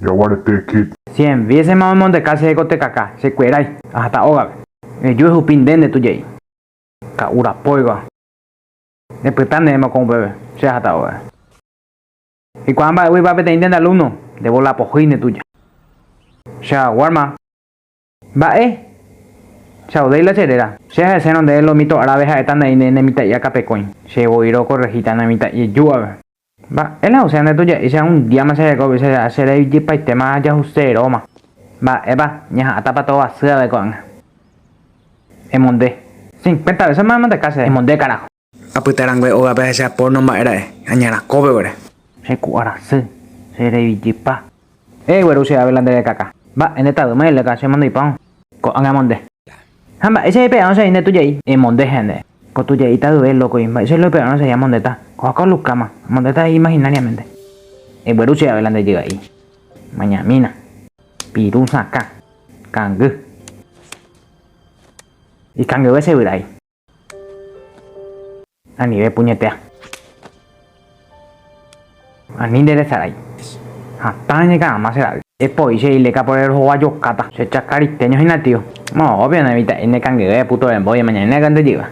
Jaguarete Kid. Cien vécema omondeka che ko tekaka, che kuerái, ahata ógape. Eju ehupi nde nde tujai. Ka'u rapóiva. Epyta nde emokõ upépe, che ahata ógape. Eikuaa mba'éguipa peteĩ nde alumno, nde bola pohýi nde tuja. Che aguárma. Mba'e? Che audéi la che réra. Che ha'esérõ nde lo mito árabe ha'éta ndai nde ne mitã'i akapekõi. Che voi rokorrehíta ne mitã'i eju ave. Mba'e la osea nde tuja'i che un diáma che reko upéicha che rejypaitéma ajahuseróma. Mba'épa, ñaha'ãtapa tovasy ave ko'ág̃a. Emonde. Cincuenta veces-ma emondeka che. Emonde carajo. Apyta rangue ógape ahecha porno mba'e ra'e, añarakópe guare. Che ku'a rasy, che revijypa. Egueru che ave la nde rekaka. Mba'e nde tavýma ileka che mondyipávo. Ko'ág̃a emonde. Ha mba'éicha aipe'árõ che aĩ nde tuja'i. Emonde che nde. Ko tuja'i tavyve lókoi, mba'éicha loipe'árõ che aĩ amondéta. Ko'ág̃a olukáma, amondéta imaginariamente. Egueru che ave la nde jyga'i. Mañamína. Piru sakã. Kangy. Ikangyve che vyrai. Anive puñetea. Ani nde resarái. Hatã añeka'ãma che ra'y. Epoi che ileka por el rovajokáta. Che chacariteño hína tio. Moõpio ne mitã'i ne kangyve puto rembói emaña'i ne kangy jyva.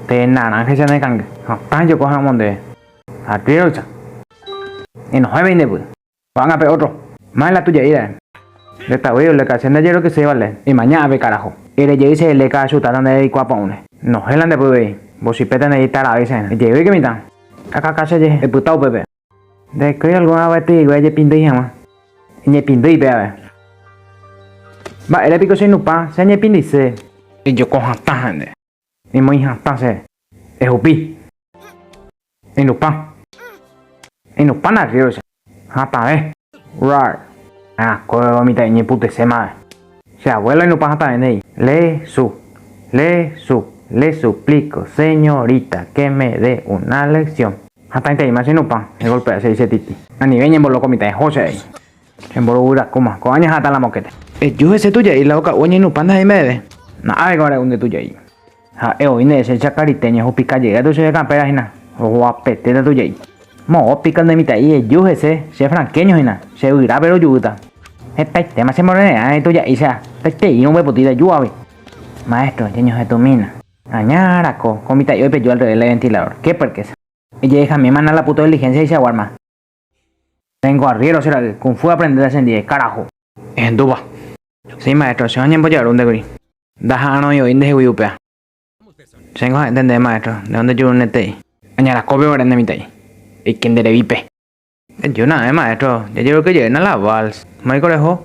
Te naranja che ne kangy. Hatã ejoko ha omonde. Arriéroicha. Enohẽve nde py. Ko'ág̃a pe ótro. Máva la tuja'i ra'e. Nde tavy oleka che ndajerokyséi vale. Emaña ave karaho. Ere jey che eleka achutáta nde reikuaa pa'ũre. Nohẽ la nde pyvei. Mbochipéta nde itaravéi che. Ejeýke mitã. Akaka che jehe. Epyta upépe. Ndaikói algúna vaetýigui ajepindýi hag̃ua. Eñepindýi pe ave. Mba'ére piko che nupã che añepindyse. Ejoko hatã ha nde. Emoĩ hatã che. Ehupi. Enupã. Enupã narríoicha. Hatãve. Rar. Akóiva mitã'i ñeputese mave. Che abuelo enupã hatãve ndéi. Le su. Le su. Le suplico, señorita, que me dé una lección. Hatãitereíma che enupã, egolpea che che titi. Anive ñembolóko mitã eho che a'i. Chemborovyra'kóma, ko'ã ñaha'ãta la mokéte. Eju hese tuja'i la oka'u oñenupã ndaha'éi mba'eve. Na'áve ko are'u nde tuja'i. Ha'e oĩ nde che chacariteño ehupika jey tu che kampéra hína, rohuapetéta tuja'i. Moõ piko nde mitã'i eju hese che franqueño hína, che yvyrápe rojuvýta. Hetaitéma che morere'ã tuja'i che hetaiteírõ ombyepotĩta eju águi. Maestro, ñañohetũmína. Aña rako, ko mitã'i oipeju al revés la ventilador. Qué puerquesa. Ejehejamiémana la puto diligencia ichaguárma. Tengo arriero che ra'y, kung fu aprendéta chendie, carajo. Ehendúva. Sí, maestro, che oñembojaru nde kuri. Ndaha'arõi oĩ ndehegui upéva. Chéngo ha'énte ndéve, maestro, nde onde jurunetei. Añarakópe guare nde mitã'i. Eike nde revípe. Ejúna, maestro, jajeroky jeýna la vals. Moõiko reho?